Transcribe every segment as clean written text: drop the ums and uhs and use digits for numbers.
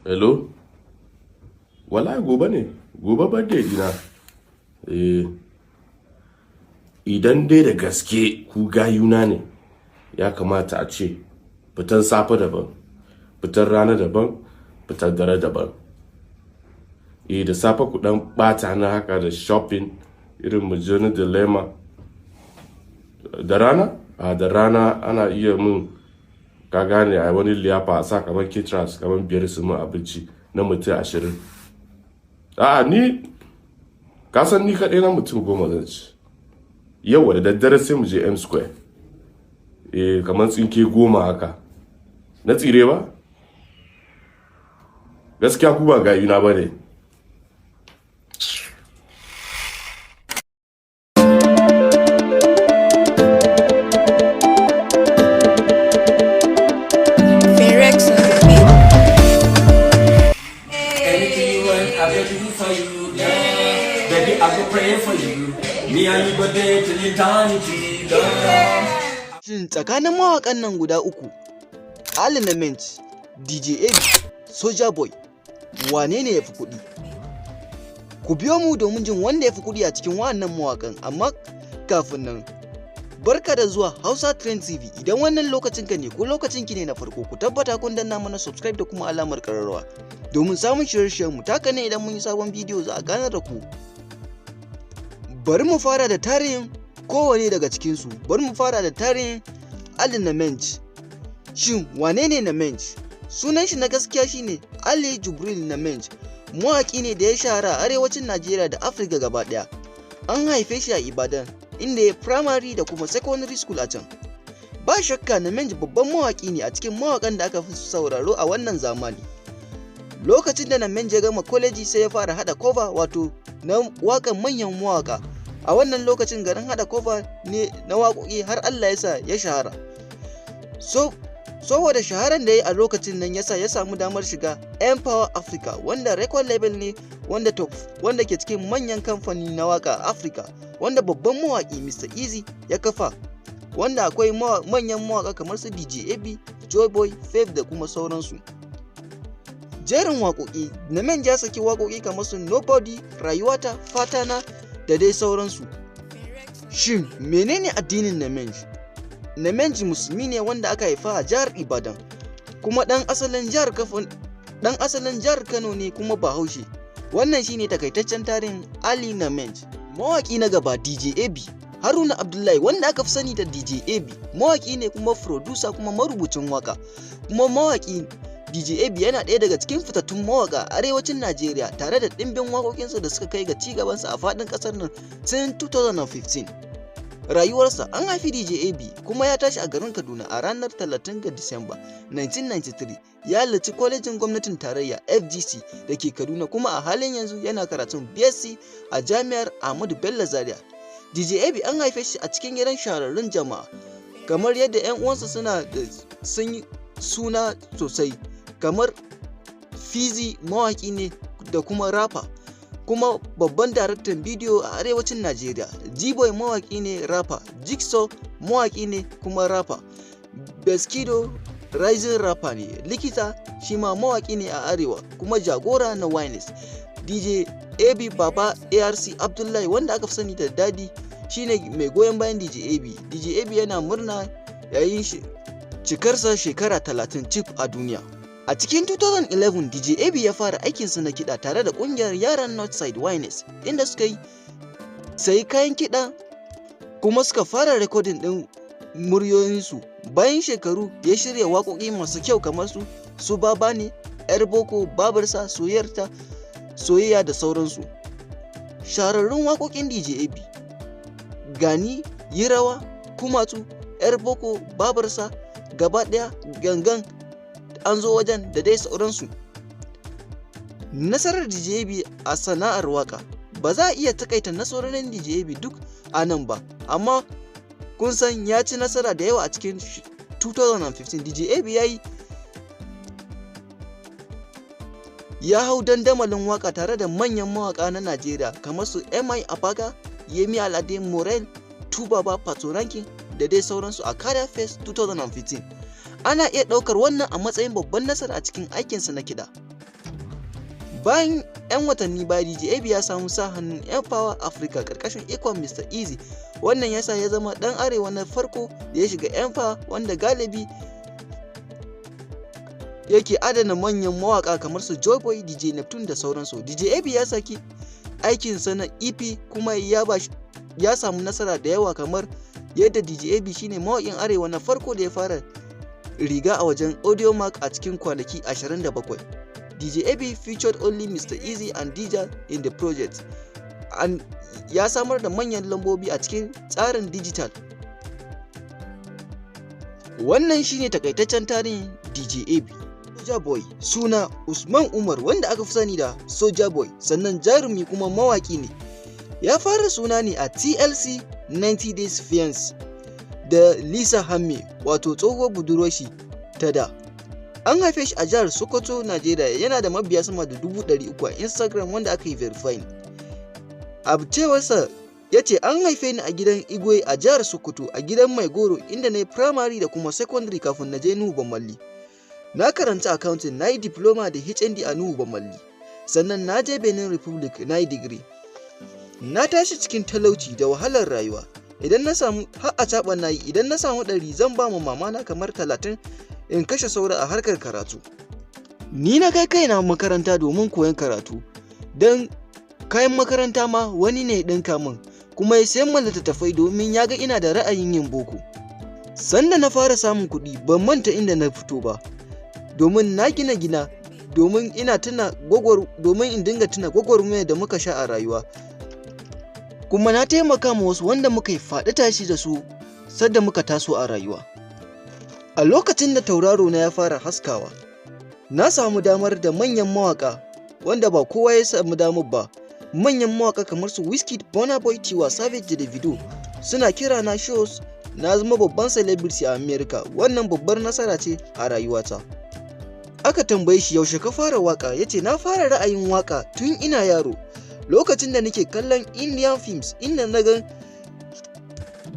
Hello? Wallahi gobe ne, gobe birthday dina. Eh, idan dai da gaske ku gayuna ne, ya kamata a ce fitan safe daban, fitan rana daban, fitan dare daban. Eh, da safe ku dan bata na haka da shopping irin mu je na Dilemma. Da rana? A da rana ana iya mun, ka gane, a wani liyafa a sa kamar caterers kamar 5 su mun abinci na mutum 20. A'a, ni ka san ni kaɗai na mutum 10 zan ci. Yauwa, da daddare sai mu je M Square. Eh, kamar tsinke 10 haka. Na tsire ba? Gaskiya ku ba gayuna ba ne. Rex on the beat. Anything you want, I go do for you, yeah. Baby, I go pray for you. Me and you go there till eternity, love. Shin tsakanin mawaƙan nan guda uku, Ali Namint, DJ AB, Soja Boy, wane ne ya fi kuɗi? Ku biyo mu domin jin wanda ya fi kuɗi a cikin wa'annan mawaƙan, amma kafin nan, barka da zuwa Hausa Trend TV. Idan wannan lokacin ka ne ko lokacin ki ne na farko, ku tabbata kun danna mana subscribe da kuma alamar ƙararrawa domin samun shirye-shiryen mu. Taka ne idan mun yi sabon bidiyo za a ganar da ku. Bari mu fara da tarihin kowane daga cikinsu. Bari mu fara da tarihin Ali Namenj. Shin wane ne Namenj? Sunan shi na gaskiya shine Ali Jubril Namenj. Mawaƙi ne da ya shahara a arewacin Najeriya da Afirka gaba ɗaya. An haife shi a Ibadan, inda ya primary da kuma secondary school a can. Ba shakka Namenj babban mawaƙi ne a cikin mawaƙan da aka fi sauraro a wannan zamani. Lokacin da Namenj ya gama kwaleji, sai ya fara haɗa cover, wato na waƙan manyan mawaƙa. A wannan lokacin garin haɗa cover ne na waƙoƙi har Allah ya sa ya shahara. So saboda shaharan da ya yi a lokacin nan yasa ya samu damar shiga Empower Africa, wanda record label ne wanda top wanda ke cikin manyan kamfani na waka a Africa, wanda babban mawaƙi Mr. Eazi ya kafa, wanda akwai manyan mawaka kamar su DJ AB, Joyboy, Faith da kuma sauransu. Jerin waƙoƙi, Namenj ya saki waƙoƙi kamar su Nobody, Rayuwata, Fatana da dai sauransu. Shin menene addinin Namenj? Namenj musulmi ne wanda aka haifa a jihar Ibadan, kuma dan asalin jihar Kano ne, kuma Bahaushe. Wannan shine takaitaccen tarihin Ali Namenj. Mawaki na gaba, DJ AB. Haruna Abdullahi, wanda aka fi sani da DJ AB, mawaki ne kuma producer kuma marubucin waka kuma mawaki. DJ AB yana ɗaya daga cikin fitattun mawaka a arewacin Najeriya, tare da ɗimbin waƙoƙinsa da suka kai ga ci gabansa a faɗin ƙasar nan tun 2015. Rayuwarsa: an haifi DJ AB kuma ya tashi a garin Kaduna a ranar 30 ga Disamba 1993. Ya halarci kwalejin gwamnatin tarayya FGC da ke Kaduna, kuma a halin yanzu yana karatun BSc a Jami'ar Ahmadu Bello Zaria. DJ AB an haife shi a cikin gidan shahararrun jama'a, kamar yadda 'yan uwansa suna da sun yi suna sosai, kamar Fizi, mawaki ne da kuma rapper kuma babban daraktan bidiyo a arewacin Najeriya. G-Boy mawaki ne rapper, Jigsaw mawaki ne kuma rapper, Beskido rising rapper ne, Likita shi ma mawaki ne a arewa kuma jagora na Wines. DJ AB Baba ARC Abdullahi, wanda aka fi sani da Dadi, shine mai goyon bayan DJ AB. DJ AB yana murna yayin cikarsa shekara 30 cif a duniya. A cikin 2011, DJ AB ya fara aikinsa na kiɗa tare da ƙungiyar yaran Northside Wines, inda suka yi sayi kayan kiɗa kuma suka fara recording ɗin muryoyinsu. Bayan shekaru ya shirya waƙoƙi masu kyau kamar su Baba ne, 'Yar Boko, Babarsa, Soyayyarta, Soyayya da sauransu. Shahararrun waƙoƙin DJ AB: Gani, Yi Rawa, Kumatu, 'Yar Boko, Babarsa, Gaba Ɗaya, Gangan, An Zo Wajen da dai sauransu. Nasarar DJ AB a sana'ar waka: ba za a iya takaita nasarorin DJ AB duk a nan ba, amma kun san ya ci nasara da yawa. A cikin 2015, DJ AB ya hau dandamalin waka tare da manyan mawaka na Najeriya kamar su M.I. Abaga, Yemi Alade, Morel, Tubaba, Patoranking da dai sauransu a Kada Fest 2015. Ana iya ɗaukar wannan a matsayin babban nasara a cikin aikinsa na kiɗa. Bayan 'yan watanni baya, DJ AB ya samu sa hannun Empower Africa karkashin ikon Mr. Eazi. Wannan yasa ya zama dan arewa na farko da ya shiga Empower, wanda galibi yake adana manyan mawaka kamar su Joyboy, DJ Neptune da sauransu. DJ AB ya saki aikinsa na EP kuma ya samu nasara da yawa, kamar yadda DJ AB shine mawaƙin arewa na farko da ya fara riga a wajen Audiomack a cikin kwanaki 27. DJ AB featured only Mr. Eazi and DJ in the project and ya samar da manyan lambobi a cikin tsarin digital. Wannan shine takaitaccen tarihin DJ AB. Soja Boy, suna Usman Umar, wanda aka fi sani da Soja Boy, sannan jarumi kuma mawaki ne. Ya fara suna ne a TLC 90 Days Fiance da Lisa Hamme, wato tsohuwar budurwar shi ta da. An haife shi a jihar Sokoto, Najeriya. Yana da mabiya sama da 300,000 a Instagram wanda aka yi verifying. A cewarsa ya ce, "An haife ni a gidan Igwe a jihar Sokoto, a gidan Mai Goro, inda na yi primary da kuma secondary kafin na je Nuhu Bamalli. Na karanta accounting, na yi diploma da HND a Nuhu Bamalli. Sannan na je Benin Republic na yi digiri. Na tashi cikin talauci da wahalar rayuwa. Idan na samu har a caɓa na yi, idan na samu 100 zan ba ma mamana kamar 30 in kashe saura a harkar karatu. Ni na kai kaina makaranta domin koyon karatu, don kayan makaranta ma wani ne ya ɗinka min kuma ya sayan min littattafai domin ya ga ina da ra'ayin yin boko. Sanda na fara samun kuɗi, ban manta inda na fito ba, domin na gina gina domin ina tuna gwagwar domin in dinga tuna gwagwarmayar da muka sha a rayuwa. Kuma na taimaka ma wasu wanda muka yi faɗi tashi da su sadda muka taso a rayuwa. A lokacin da tauraro na ya fara haskawa, na samu damar da manyan mawaka wanda ba kowa ya samu damar ba. Manyan mawaka kamar su Wizkid, Burna Boy, Tiwa Savage da Davido suna kira na shows. Na zama babban celebrity a America. Wannan babbar nasara ce a rayuwata." Aka tambaye shi, "Yaushe ka fara waka?" Ya ce, "Na fara ra'ayin waka tun ina yaro, lokacin da nake kallon Indian films, inda na ga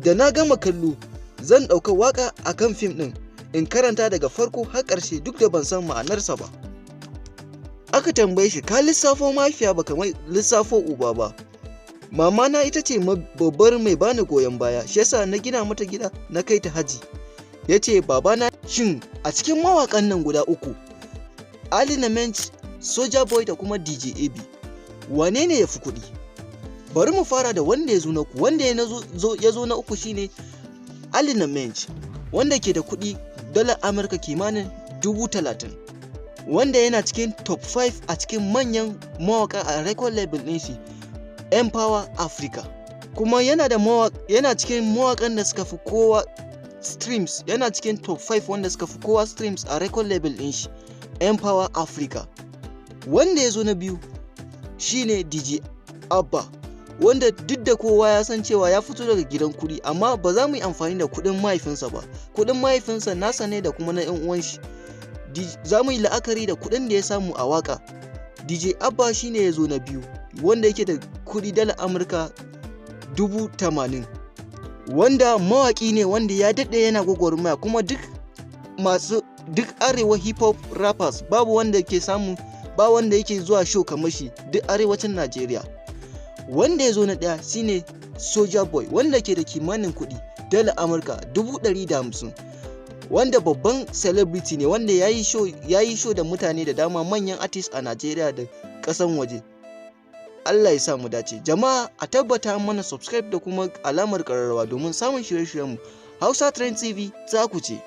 da na gama kallo zan ɗauka waka akan fim ɗin in karanta daga farko har ƙarshe, duk da ban san ma'anarsa ba." Aka tambaye shi, "Ka lissafo mahaifiya, baka mai lissafo uba ba." "Mama na ita ce babbar mai bani goyon baya, shi yasa na gina mata gida, na kai ta haji." Ya ce, "Babana." Shin a cikin mawakan nan guda uku, Ali Namenge, Soja Boy da kuma DJ AB, wane ne ya fi kuɗi? Bari mu fara da wanda ya zo na uku. Wanda ya zo na uku shine Ali Namenge, wanda ke da kuɗi dalar Amurka kimanin 30,000, wanda yana cikin top 5 a cikin manyan mawaka a record label ɗin shi, Empower Africa. Kuma yana cikin mawakan da suka fi kowa streams, yana cikin top 5 wanda suka fi kowa streams a record label ɗin shi, Empower Africa. Wanda ya zo na biyu shine DJ Abba, wanda duk da kowa ya san cewa ya fito daga gidan kuɗi, amma ba za mu yi amfani da kuɗin mahaifinsa ba. Kuɗin mahaifinsa nasa ne da kuma na 'yan uwan shi. Za mu yi la'akari da kuɗin da ya samu a waka. DJ Abba shine ya zo na biyu, wanda yake da kuɗi dala Amurka 80,000, wanda mawaƙi ne wanda ya daɗe yana gwagwarmaya, kuma duk masu duk arewa hip hop rappers babu wanda ke samu, ba wanda yake zuwa show kamar shi duk arewacin Najeriya. Wanda ya zo na ɗaya shine Soja Boy, wanda ke da kimanin kuɗi dala Amurka 150,000, wanda babban celebrity ne, wanda ya yi show da mutane da dama, manyan artist a Najeriya da ƙasan waje. Allah ya sa mu dace. Jama'a, a tabbata mana subscribe da kuma alamar ƙararrawa domin samun shirye-shiryenmu. Hausa Trend TV za ku ce.